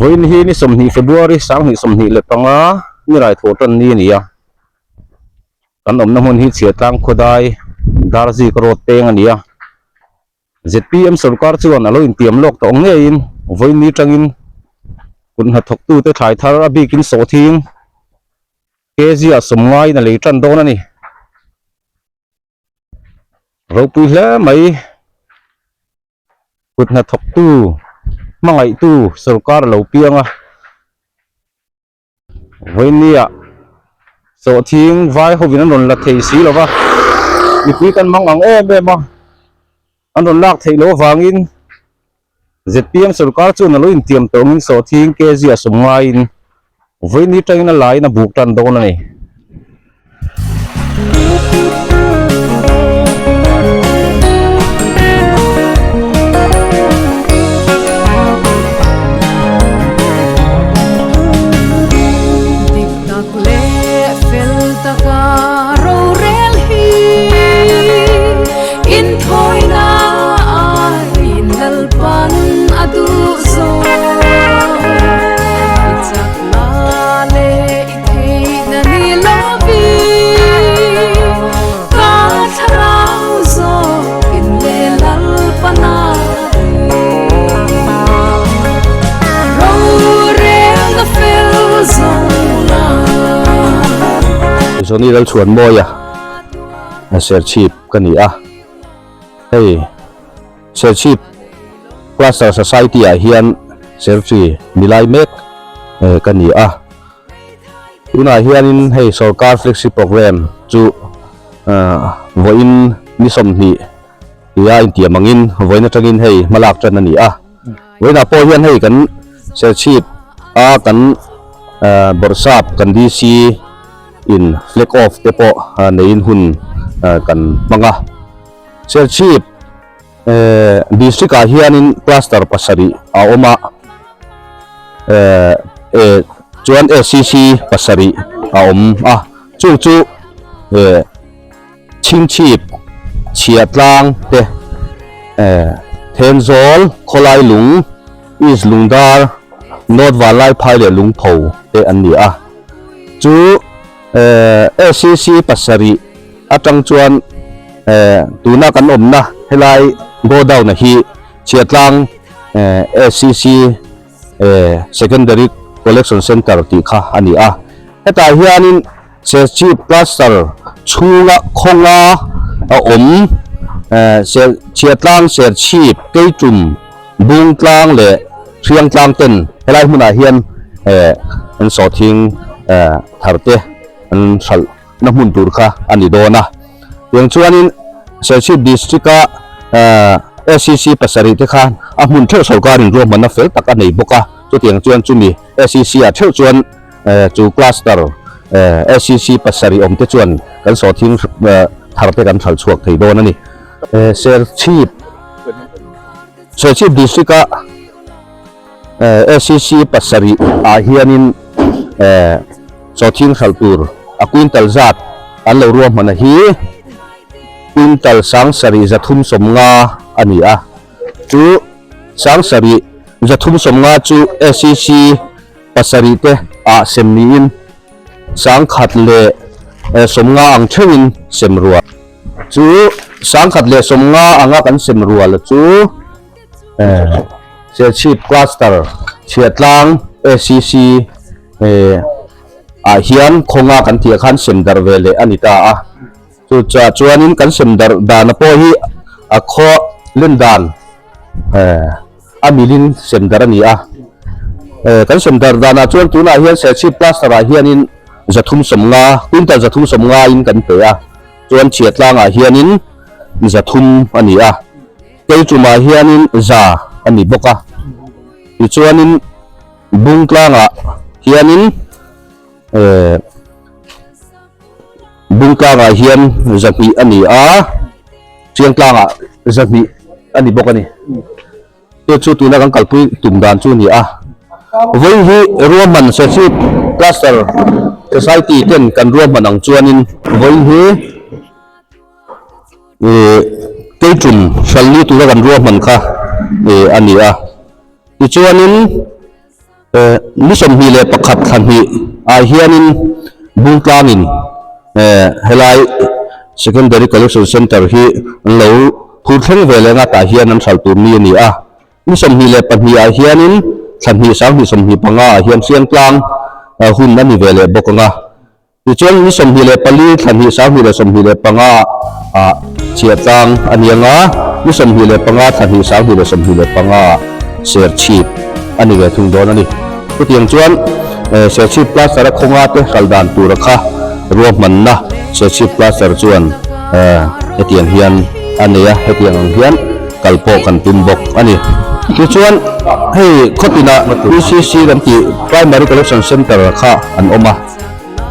Vawiin hi ni sawmhnih February sanghnih sawmhnih leh panga ni rai thawh tan ni a ni a, kan awmna hmun hi Chhiatlang Khawdai Darzik Road peng a ni a, zpm sorkar chuan a lo intiam lawk tawh ngeiin vawiin ni tangin kut hnathawktute thlai thar a bikin sawhthing kg ah sawmngaiin a lei tan dawn a ni. Ropui hle mai. Kut hnathawktu, hmangaihtu sorkar a lo piang a, vawinia sawhthing vai hovin an rawn la thei si lo va, mipui kan mang ang em em a, an rawn lak theih loh avangin zpm sorkar chuan a lo intiam tawngin sawhthing kg a sawm ngaiin Vawiin atangin a laiin a buk tan dawn a ni. Dik tak leh fel taka rorel hi inthawina aiin Lalpan a duh zawk. I chakna leh i theihna ni lovin ka thlarau zawkin leh Lalpana rorelna fel zawng la. Johnny Lalchhuanmawia Serchhip ka ni a, hei. Serchhip Cluster Society ah hian Serchi ni lai mek ka ni a, tunah hianin hei sorkar flexi program chu vawiin ni sawmhnih tia intiam angin vawiin atangin hei hmalak tan a ni a, vawiinah pawh hian hei kan Serchhip a kan Bawrhsap kan DC in flag off te pawh neiin hun kan hmang a. Serchhip District ah hianin cluster pasarih a awm a, chuan SCC pasarih a awm a, chung chu Chhingchhip, Chhiahtlang te, Thenzawl, Khawlailung, East Lungdar, North Vanlaiphai leh Lungpho te an ni a, chu SCC pasarih atang chuan tuna kan awmna helai godown a hi Chhiatlang SCC Secondary Collection Centre tih kha a ni a. Hetah hianin Serchhip Cluster chhunga khawnga a awm Chhiatlang Serchhip Keitum Bungtlang leh Hriangtlang ten helai hmunah hian an sawhthing thar te an hralh na hmun tur kha a ni dawn a. Tiang chuanin Serchhip District-a SCC pasarih te khan a hmun theuh sorkarin ruahmanna fel tak a nei bawk a, chutiang chuan chumi SCC-ah theuh chuan chu cluster SCC pasarih awm te chuan kan sawhthing thar te kan hralh chhuak thei dawn a ni. Serchhip Serchhip District-a SCC pasarih ah hianin sawhthing hralh tur a quintal zat an lo ruahman a hi quintal sangsarih zathum sawmnga a ni a, chu sangsarih zathum sawmnga chu SCC pasarih te ah sem niin sangkhat leh sawmnga ang theuhin sem rual chu sangkhat leh sawmnga anga kan sem rual chu. Serchhip Cluster Chhiatlang SCC ah hian khawnga kan tih ah khan sem darh ve leh a ni ta a, chu chah chuanin kan sem darh dana pawh hi a khaw len dan a milin sem darh a ni a, kan sem darh danah chuan tunah hian Serchhip Cluster ah hianin zathum sawmnga quintal zathum sawmnga in kan pe a, chuan Chhiatlang ah hianin zathum a ni a. Keichumah hianin za a ni bawk a, tichuanin Bungtlangah hianin eh Bungtlangah hian zahnih a ni a, Chiangtlangah zahnih a ni bawk a ni. Chu chu tuna kan kalpui tum dan chu a ni a. Vawiin hi ruahman Serchhip Cluster Society ten kan ruahman ang chuanin vawiin hi Ih keitum hral ni tura kan ruahman kha ih a ni a, tichuanin Ni 21 thla hnih ah hianin Bungtlangin helai Secondary Collection Centre hi an lo phur thleng ve leh nga tah hian an hralh tur ni a ni a. Ni 22 ah hianin thla hnih 2025 ah hian Hriangtlang hun a ni ve leh bawk ang a. Tichuan, ni 24 thla hnih 2025 ah chhiahtlang a ni ang a, ni 25 thla hnih 2025 ah Serchhip a ni ve thung dawn a ni. Chutiang chuan, Serchhip Cluster a khawnga te hral dan tura kha ruahmanna Serchhip Cluster chuan hetiang hian a nei a, hetiang ang hian kal pawh kan tum bawk a ni. Tichuan, hei khawtinah PCC kan tih Primary Collection Centre kha an awm a.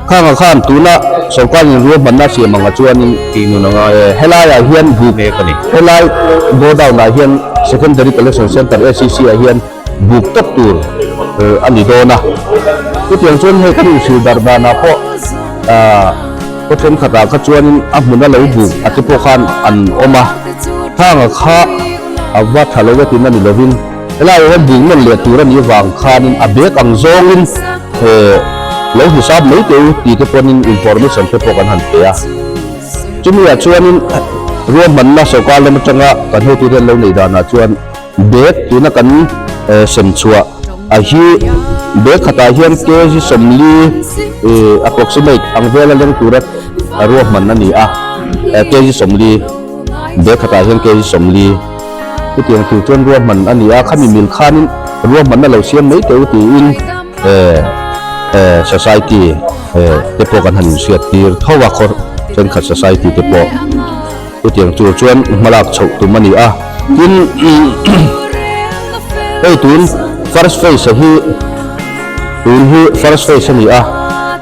Khangah khan tuna sorkarin ruahmanna siam anga chuanin Tih nun a ngai e. Helaiah hian buk mek a ni. Helai godown ah hian Secondary Collection Centre, SCC, ah hian buk tawp tur a ni dawn a. Chutiang chuan hei kan inhrilh darh danah pawh khaw thenkhatah kha chuanin a hmuna lo buk a te pawh khan an awm a. Khangah kha a va tha lo e tiin a ni lovin helaiah hian buk nawn leh tur a nih vang khanin a bag ang zawngin He lo hisap mai teh u tih te pawhin information te pawh kan han pe a. Chumi ah chuanin ruahmanna sorkar lam atanga kan hotute an lo neih danah chuan bag tuna kan sem chhuah a hi bag khatah hian kg 40 approximate ang vela leng tura ruahman a ni a, kg 40 bag khatah hian kg 40 chutiang tur chuan ruahman a ni a, khami mil khanin ruahmanna lo siam mai teh u tiin. Society te pawh kan han inhriat tir tho a, khaw thenkhat society te pawh chutiang tur chuan hmalak chhoh tum a ni a. Tin, hei tun first phase hi tun hi first phase a ni a,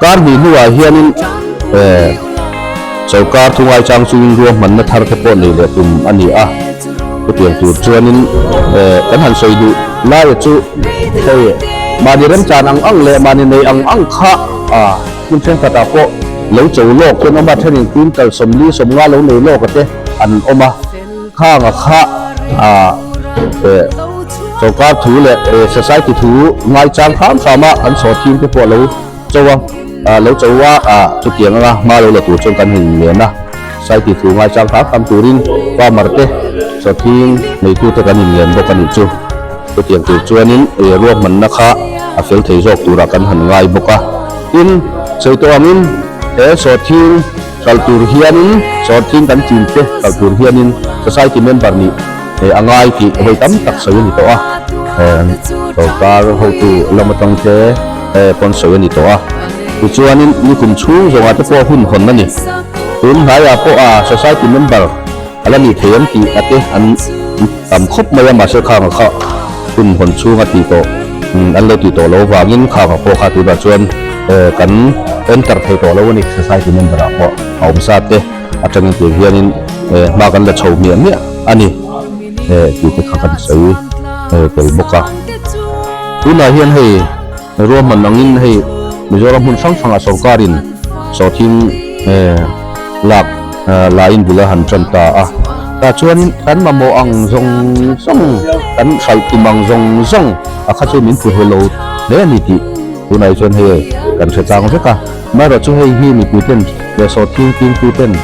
kar hnih hnuah hianin sorkar thungai chang chungin ruahmanna thar te pawh nei leh tum a ni a. Chutiang tur chuanin kan han sawi duh laia chu hei mahni remchan ang ang leh mahni nei ang ang kha hmun thenkhatah pawh lo cho lawk te an awm a, thenin quintal 40 50 lo nei lawk a te an awm a, khanga kha sorkar thu leh society thu ngaichang hram hram a kan saw thim te pawh lo cho a lo cho a chutiang anga hma lo la tur chuan kan han inlen a. Saiti thu ngaichang hram hram turin farmer te sawthing neitute kan inlian bawk a nih chu. Chutiang tur chuanin ei ruahmanna kha a fel thei zawk turah kan han ngai bawk a. Tin, sawi tawh angin he sawthing hralh tur hianin sawthing kan chin te hralh tur hianin society member nih a ngai tih vawi tam tak sawi a ni tawh a. Sorkar hotu lam atang te pawn sawi a ni tawh a. Tichuanin nikum chhung zawngah te pawh hun hawn a ni. Tun hnaiah pawh a society member a la nih thei ang tih a te an tam khawp mai a, mahse khang a kha hun hawn chhung a tih tawh an lo tih tawh loh avangin khang a pawh kha tunah chuan kan enter thei tawh lo a ni, society member ah pawh a awm sa te atangin tur hianin hma kan la chho hmiah hmiah a ni tih te kha kan sawi tel bawk a. Tunah hian hei. Ruahman angin hei Mizoram hmun hrang hrangah sorkarin sawhthing lak laiin bul a han tan ta a. Tah chuanin kan mamawh ang zawng zawng, kan hralh tum ang zawng zawng a kha chu min phu he lo hle a ni tih tunah hi chuan hei kan hre tlang vek a. Amaherawhchu hei hi mipuiten leh sawhthing tingtuten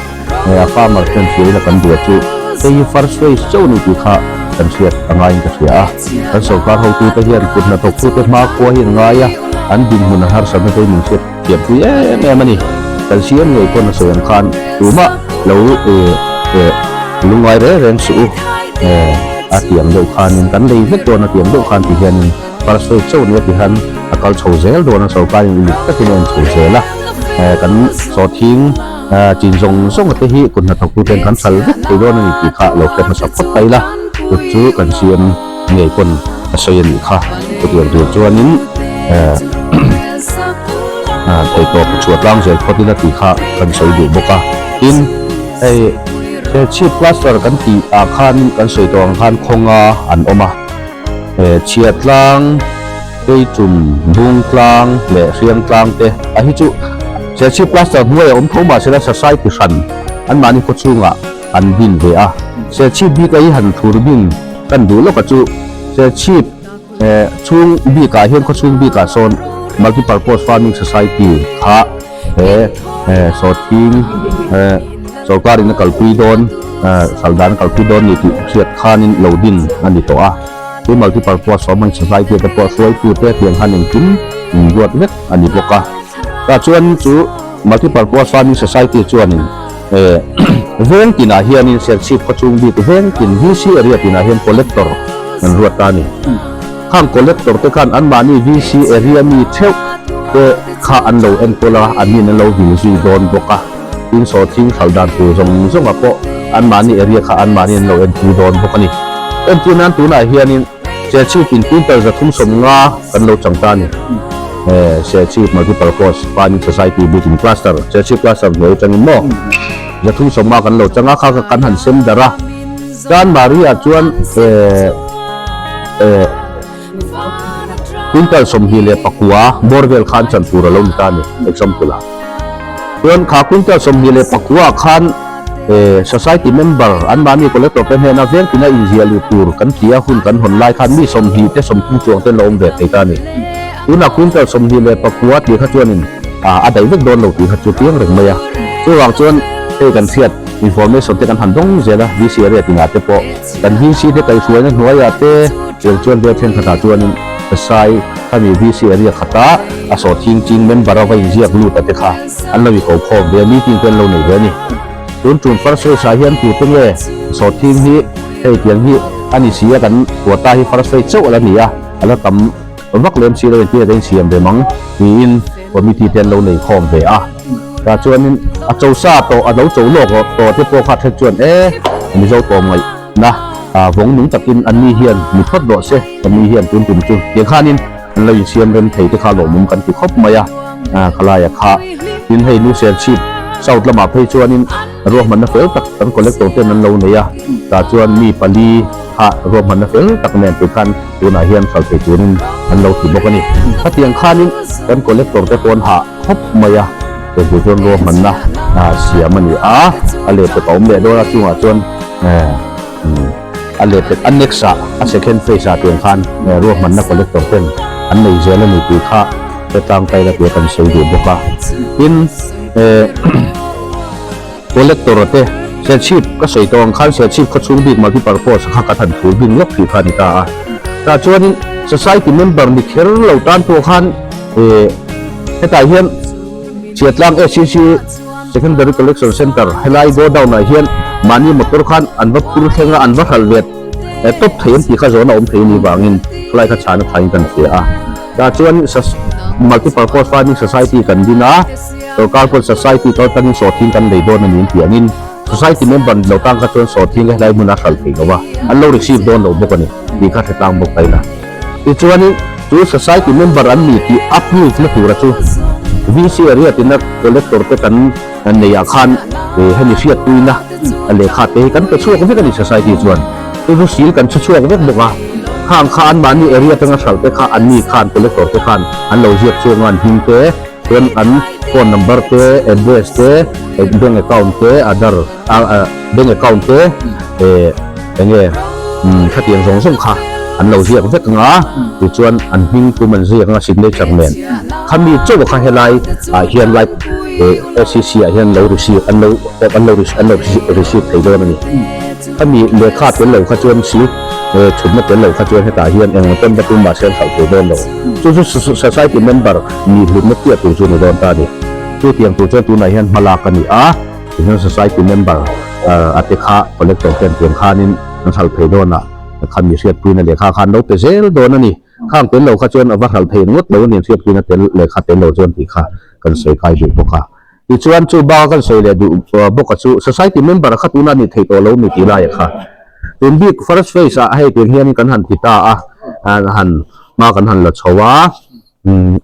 a farmer ten hriain a kan duh a chu hei hi first phase chauh a ni tih kha kan hriat a ngaiin ka hria a. Kan sorkar hotute hian kut hnathawktute hmakhua hi an ngai a, an dinhmun an harsatna te hi min hriat thiampui em em a ni. Kan siam ngei pawn a sawi ang khan tumah lo lungngai reng reng suh u a ti ang deuh khanin kan lei vek dawn a ti ang deuh khan ti hianin first phase chauh nia ti khan a kal chho zel dawn a, sorkarin uluk takin a en chho zel a, kan sawhthing Chin zawng zawng te hi kut hnathawktuten kan hral vek thei dawn a ni tih kha lo hre hmasa phawt ta ila, kut chu kan siam ngei pawn ka sawi a nih kha. Chutiang tur chuanin theihtawp chhuah tlang zel phawt ila tih kha kan sawi duh bawk a. Tin, hei Serchhip cluster kan tih ah khan kan sawi tawh ang khan khawnga an awm a, Chhiatlang, Keichum, Bungtlang leh Hriangtlang te a hi chu Serchhip cluster hnuai a awm tho mahse la society hran anmahni khaw chhungah an din ve a. Serchhip bik a hi han thlur bin kan duh lawk a chu Serchhip Chhung bikah hian khaw chhung bikah sawn Multi Purpose Farming Society kha he sawhthing sorkar in a kalpui dawn saldan a kalpui dawn ni tih hriat khanin lo din a ni tawh a. Chu Multi Purpose Farming Society te pawh hruaitu te tiang khan engkim in ruat vek a ni bawk a. Tah chuan chu Multi Purpose Farming Society chuanin veng tinah hianin Serchhip khaw chhung bik veng tin VC area tinah hian collector an ruat ta a ni. Khang collector te khan anmahni VC area mi theuh te kha an lo enkawl a, an nin an lo vil zui dawn bawk a. Tin sawhthing hralh dan tur zawng zawngah pawh anmahni area kha anmahni an lo enpui dawn bawk a ni. Entir nan tunah hianin Serchhip in quintal 350 kan lo chang ta a ni. Serchhip Multipurpose Farming Society bikin Cluster, Serchhip Cluster hnuai atangin maw 350 kan lo chang a, kha kha kan han sem darh a. Tan Maria chuan quintal 29 bawr vel khan chan tur a lo ni ta a ni, example ah. Chuan kha quintal 29 ah khan society member anmahni collector te hnena veng tina inziah luh tur kan ti a, hun kan hawn lai khan mi 20 te 30 chuang te an lo awm ve thei ta a ni. Tunah quintal 29 tih kha chuanin a daih vek dawn lo tih kha chu piang reng mai a. Chuvang chuan hei kan hriat. Information te kan han dawng zel a, VC area tinah te pawh kan VC te kaihhruaina hnuaiah te tiang chuan vel thenkhatah chuanin Sai khami VC area khata a sawhthing ching member a va inziak lut a te kha an lo iko khawm ve a, meeting te an lo nei ve a ni. Tun tum first phase ah hian tute nge sawhthing hi hei tiang hi a ni si a kan quota hi first phase chauh a la ni a, a la tam vak lem si lo engtin nge ka insiam ve mang tiin committee te an lo nei khawm ve a. Tah chuanin a cho sa tawh a lo cho lawk rawh tawh te pawh kha then chuan e Mizo tawm ngaihna vawng nung takin an ni hian mi phawt rawh se kan ni hian tun tum chu tiang khanin an lo insiam rem thei te kha lawmawm kan ti khawp mai a khalaia kha tin hei nu Serchhip South lamah phei chuanin ruahmanna fel tak kan collector ten an lo nei a tah chuan mi pali kha ruahmanna fel tak nen tih khan tunah hian hralh thei turin an lo ti bawk a ni. Khatiang khanin kan collector te pawn hah khawp mai a, hei chuan ruahmanna siam a ni a, a lehpek a awm leh dawn a, chungah chuan a lehpek a next ah a second phase ah tiang khan ruahmanna collector ten an nei zel a ni tih kha hetang taila tia kan sawi duh bawk a. Tin collector a te Serchhip ka sawi tawh ang khan Serchhip khawchhung bik multipurpose kha kan han thur bing lawk tih kha a ni ta a, tah chuanin society member ni kher lo tan pawh khan Hetah hian Chhiatlang SCC Secondary Collection Centre helai godown ah hian mahni motor khan an va phur thleng a, an va hralh vet tawp thei an tih kha zawn a awm thei a nih vangin helai kha chhana thain kan hria a. Tah chuan Multipurpose Farming Society kan din a, sorkar pawn society kal tangin sawhthing kan lei dawn a ni an tih angin society member ni lo tan kha chuan sawhthing helai hmunah hralh thei lo a, an lo receive dawn lo bawk a ni tih kha hre tlang bawk ta ila. Tichuanin chu society member an ni tih a proof na tura chu VC area tina collector te kan nei ah khan hemi hriatpuina lehkha te hi kan pe chhuak vek a ni society chuan. Chu chu seal kan chhu chhuak vek bawk a, khang kha anmahni area atanga hralh te kha anni khan collector te khan an lo ziak chhuak a an hming te chuan an phone number te address te bank account te aadhar bank account te enge khatiang zawng zawng kha an lo ziak vek ang a tichuan an hming tum an ziak ang a signature nen khami chauh kha helai ah hian lai SCC ah hian lo receive an lo an lo an lo receive thei dawn a ni khami lehkha tel lo kha chuan si chhutna tel lo kha chuan hetah hian eng pawn va tum mahse an hralh thei dawn lo chu chu society member nih hlutna chiah tur chu a ni dawn ta a ni chutiang tur chuan tunah hian hmalak a ni a. Tichuan society member a te kha collector ten tiang khanin an hralh phei dawn a, kha mi hriatpuina lehkha khan lo pe zel dawn a ni. Khang tel lo kha chuan a va hralh phei ngawt lo a ni, hriatpuina tel lehkha tel lo chuan tih kha kan sawi kai duh bawk a. Tichuan chu baka kan sawi leh duh bawk a chu society member kha tuna ni thei tawh lo mi tih lai a kha. Tun bik first phase ah hei tiang hianin kan han ti ta a, han hma kan han la chho a.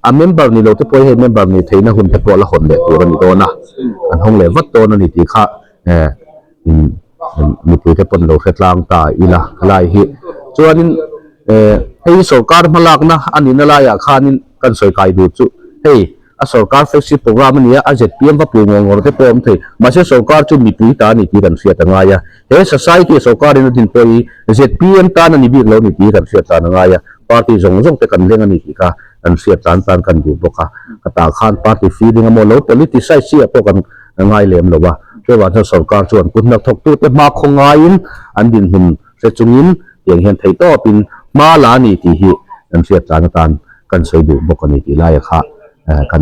A member ni lo te pawh hi hei member nih theihna hun te pawh la hawn leh tur a ni dawn a, an hawng leh vat dawn a ni tih kha mipui te pawn lo hre tlang ta ila helai hi. Chuanin hei hi sorkar hmalakna a nihna laiah khanin kan sawi kai duh chu hei a sorkar flagship programme a ni a, a zpm va puh ngawr ngawr te pawh a awm thei mahse sorkar chu mipui ta a ni tih kan hriat a ngai a, he society sorkarin a din pawh hi zpm tan a ni bik lo a ni tih kan hriat tan a ngai a. Party zawng zawng te kan leng a ni tih kha kan hriat tan tan kan duh bawk a. Ka tah khan party feeling emaw lo politicize chi ah pawh kan ngai lem lo a. Chuvang chuan sorkar chuan kut hnathawktute hma khaw ngaiin an dinhmun hre chungin tiang hian theih tawpin hma la a ni tih hi kan hriat tan atan kan sawi duh bawk a ni tih laia kha kan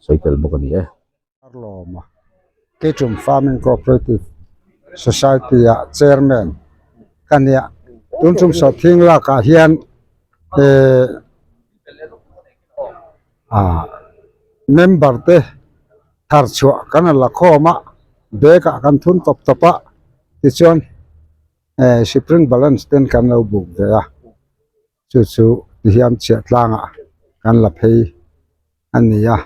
sawi tel bawk a ni e. Arlawma, Keichum Farming Cooperative Society ah Chairman ka nia. Tun tum sawhthing lakah hian eh ah member te thar chhuah kan rawn la khawm a, bag ah kan thun tawp tawp a, tichuan eh spring balance ten kan lo buk ve a, chu chu tihian chhiah tlangah kan la phei a ni a.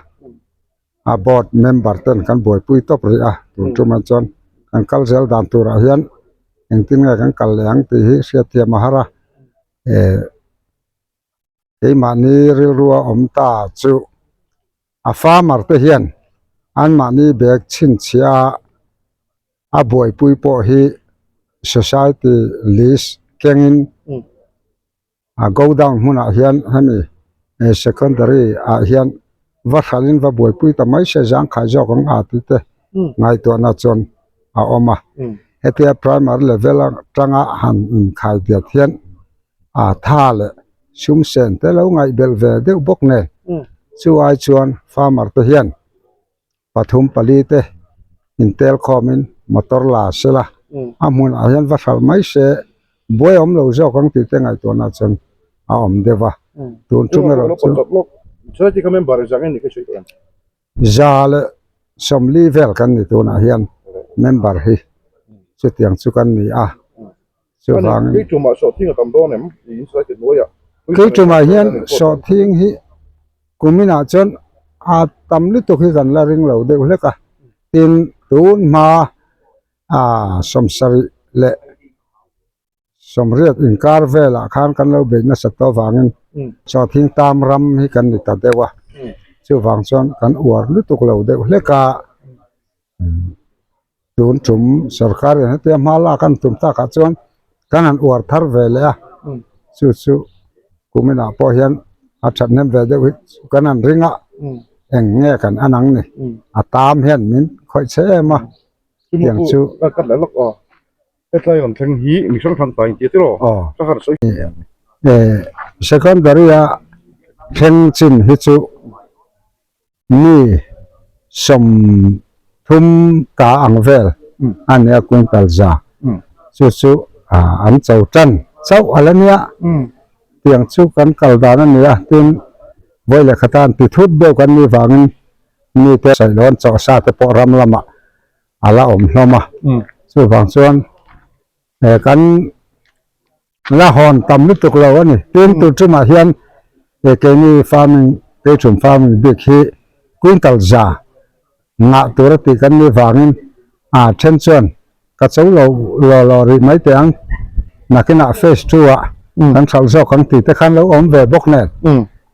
A board member ten kan buaipui tawp rih a tun tumah chuan kan kal zel dan turah hian engtin nge kan kal leh ang tih hi hriatthiam a har a eh keimahni rilrua awm ta chu a farmer te hian anmahni bag chhinchhiah a a buaipui pawh hi society list kengin. A godown hmunah hian hemi secondary ah hian va hralhin va buaipui ta mai se zangkhai zawk ang a tih te ngaihtuahna chuan a awm a hetia primary level atanga han inkhai diat hian a tha leh sum sen te lo ngaihbelh ve deuh bawk nen chu ai chuan farmer te hian. pathum pali te intel khawmin motor la sela a hmunah hian va hralh mai se buai awm lo zawk ang tih te ngaihtuahna chuan a awm deuh a tun tum erawh chu za leh sawmli vel kan ni tunah hian member hi chutiang chu kan ni a chuvangin keitumah hian sawhthing hi. Kuminah chuan a tam lutuk hi kan la ring lo deuh hlek a, tin tun hma ah sawmsarih leh sawmriat inkar velah khan kan lo beih nasat tawh avangin sawhthing tam ram hi kan ni ta deuh a, chuvang chuan kan uar lutuk lo deuh hlek a. Tun tum sorkar in hetia hma lak an tum takah chuan kan han uar thar ve leh a, chu chu kuminah pawh hian a thathnem ve deuh hi kan han ring a, eng nge kan an ang ni, a tam hian min khawih che em a, tiang chu. Secondary a thleng chin hi chu. Mi 30 ta ang vel a nia quintal za chu chu an cho tan chauh a la nia tiang chu kan kal dan a ni a tin vawi leh khata an ti thut deuh kan nih vangin mite sawihlawn chawhsa te pawh ram lamah a la awm hlawm a chuvang chuan he kan la hawn tam lutuk lo a ni. Tin tur tumah hian he keini farming Keichhum farming bik hi quintal za ngah tur a tih kan nih vangin a then chuan ka cho lo law law rih mai teh ang nakinah phase two ah kan hralh zawk ang tih te khan lo awm ve bawk nen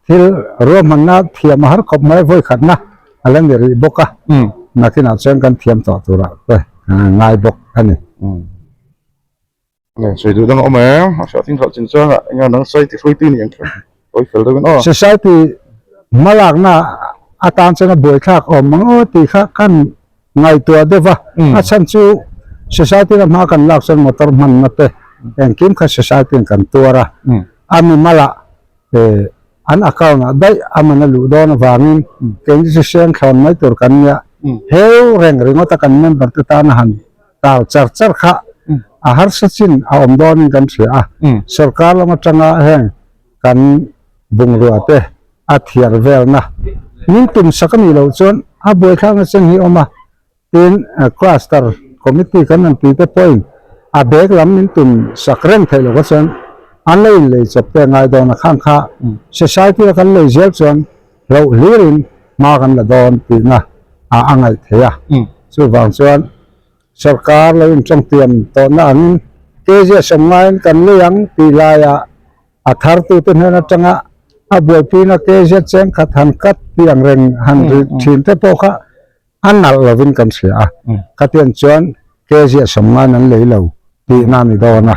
thil ruahmanna thiam a har khawp mai vawi khatna a la ni rih bawk a nakinah chuan kan thiam tawh turah te ngai bawk a ni. Sawi duh dang a awm em? A hriat thing hlauh chin chuan ah eng dang society hruaitu ni ang kha tawi fel deuhin aw. Society hmalakna atan chuan a buaithlak awm ang aw tih kha kan ngaihtuah deuh va, a chhan chu society lam hma kan lak chuan motor hmanna te engkim kha society in kan tuar a, a mimalah eh an account ah daih a man a luh dawn avangin keini chu seng thlawn mai tur kan nia, heu reng ringawt a kan member te tana han tal char char kha a harsa chin a awm dawnin kan hria a, sorkar lam atanga heng kan bungrua te a thiar velna min tum sak a nih loh chuan a buaithlakna chen hi a awm a, tin cluster committee kan rawn tih te pawhin a bag lam min tum sak reng theih loh kha chuan an lo inlei chawp te a ngai dawn a, khang kha society a kan lei zel chuan hlauh hlirin hma kan la dawn tihna a a ngaih theih a, chuvang chuan sorkar lo intawngtiam tawhna angin KZia sawmngaiin kan lei ang tih laia a thartute hnen atanga a buaipuina KZ cheng khat han cut tih ang reng han ri thin te pawh kha a nalh lovin kan hria a, khatiang chuan KZia sawmngaiin an lei lo tihna a ni dawn a.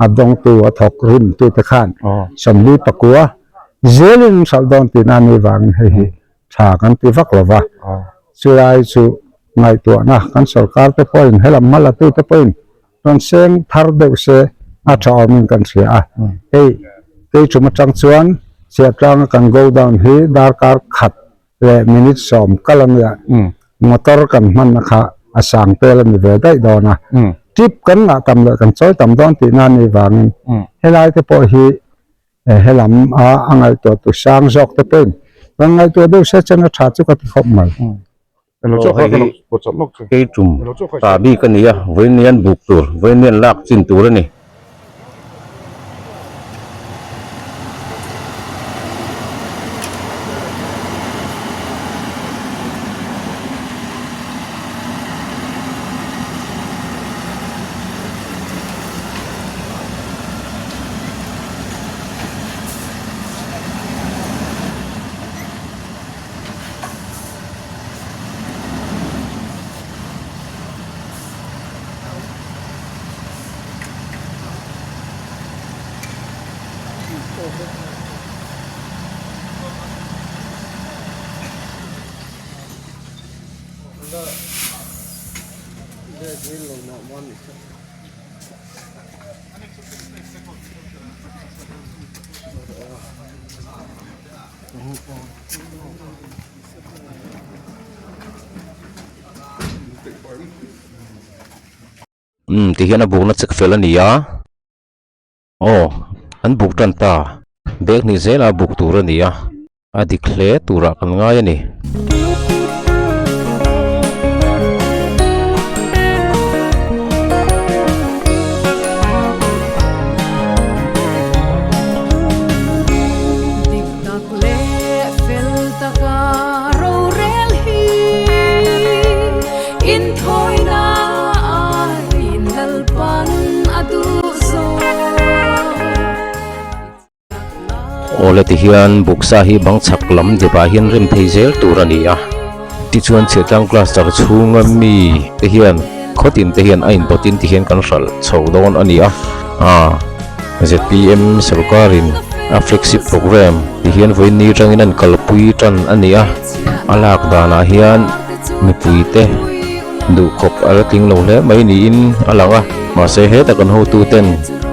A dawngtu a thawk rimtu te khan 49 zelin an hralh dawn tihna a nih vangin hei hi tha kan ti vak lo va. Chulai chu ngaihtuahna kan sorkar te pawhin helam hma la tute pawhin rawn seng thar deuh se a tha awmin kan hria a. Hei kei tum atang chuan Chhiahtlang a kan godown hi darkar khat leh minute 10 kal a nia motor kan hmanna kha a sang tel a ni ve daih dawn a. Trip kan ngah tam leh kan chawi tam dawn tihna a nih vangin helai te pawh hi He lam a a ngaihtuah tu sang zawk te pawhin kan ngaihtuah deuh se chuan a tha chu ka ti khawp mai. Kei tum ta bik a ni a, vawiin buk tur, vawiin lak chin tur a ni. Umm ti hian a bukna chek fel a ni a aw an buk tan ta bag hnih zela buk tur a ni a a dik hle turah kan ngai a ni. Dik tak leh fel taka rorel hi inthawina aiin Lalpan a duh zawk. Awle ti hian buksa hi bang chhak lam depah hian rem phei zel tur a ni a tichuan chhiahtlang cluster chhunga mi te hian khawtin te hian a indawtin ti hian kan hralh chho dawn a ni a ah zpm sorkarin a flagship program ti hian vawiin ni atangin an kalpui tan a ni a a lak danah hian mipui te duhkhawp a la tling lo hle mai niin a lang a mahse hetah kan hotu ten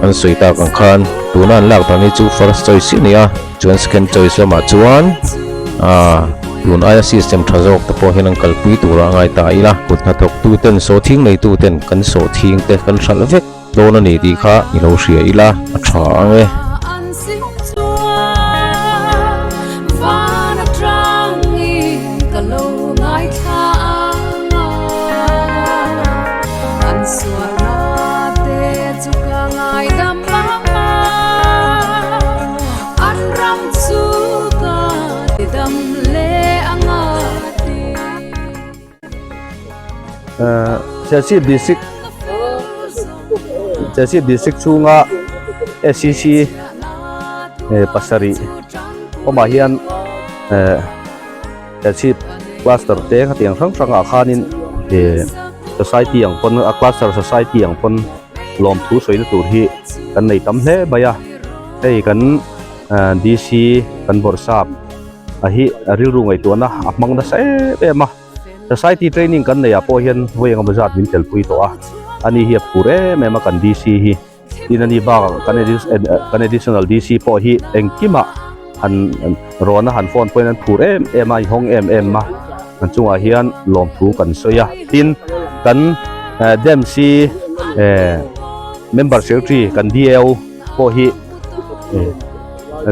an sawi tak ang khan tuna an lak dan hi chu first choice a ni a chuan second choice lamah chuan aaa tun aia system tha zawk te pawh hian an kalpui turah a ngai ta ila kut hnathawk tu ten sawhthing nei tu ten kan sawhthing te kan hralh vek dawn a ni tih kha i lo hria ila a tha ang e. Serchhip District Serchhip District chhunga SCC pasarih awmah hian Serchhip cluster te khatiang hrang hrangah khanin society ang pawn a cluster society ang pawn lawmthu sawina tur hi kan nei tam hle mai a hei kan DC kan bawrhsap a hi rilru ngaihtuahna a hmang nasa em em a. Society training kan neih ah pawh hian vawi engemaw zat min telpui tawh a, ani hi a phur em em a kan DC hi, tin ani bakah kan kan additional DC pawh hi engkimah han rawn a han phone pawhin an phur em em a, inhawng em em a, kan chungah hian lawmthu kan sawi a, tin kan DEMC member secretary kan DAO pawh hi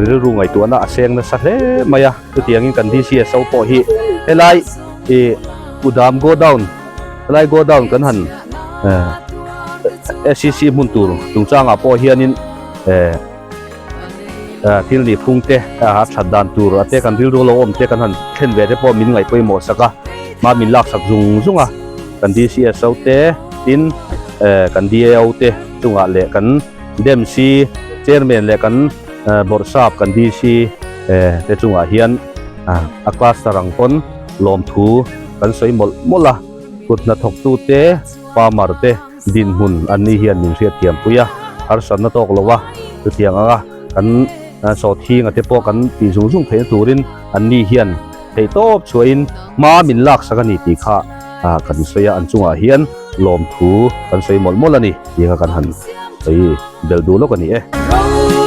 rilru ngaihtuahna a seng nasa hle mai a. Chutiangin kan DCSO pawh hi helai ih Kudam Godown helai Godown kan han eh SCC hmun tur chungchangah pawh hianin eh eh thil nih phung te a that dan tur a te kan rilru lo awm te kan han thlen ve te pawh min ngaih pawimawh sak a hma min lak sak zung zung a kan DCSO te tin eh kan DAO te chungah leh kan DEMC chairman leh kan Bawrhsap kan DC te chungah hian a cluster ang pawn lawmthu kan sawi mawlh mawlh a, kut hnathawktute farmer te dinhmun an ni hian min hriatthiam pui a. Harsatna tawk lo a, chutiang anga kan sawhthinga te pawh kan tih zung zung theihna turin anni hian theihtawp chhuahin hma min laksak a ni tih kha kan sawi a, an chungah hian lawmthu kan sawi mawlh mawlh a ni tih kha kan han sawi belh duh lawk a ni e.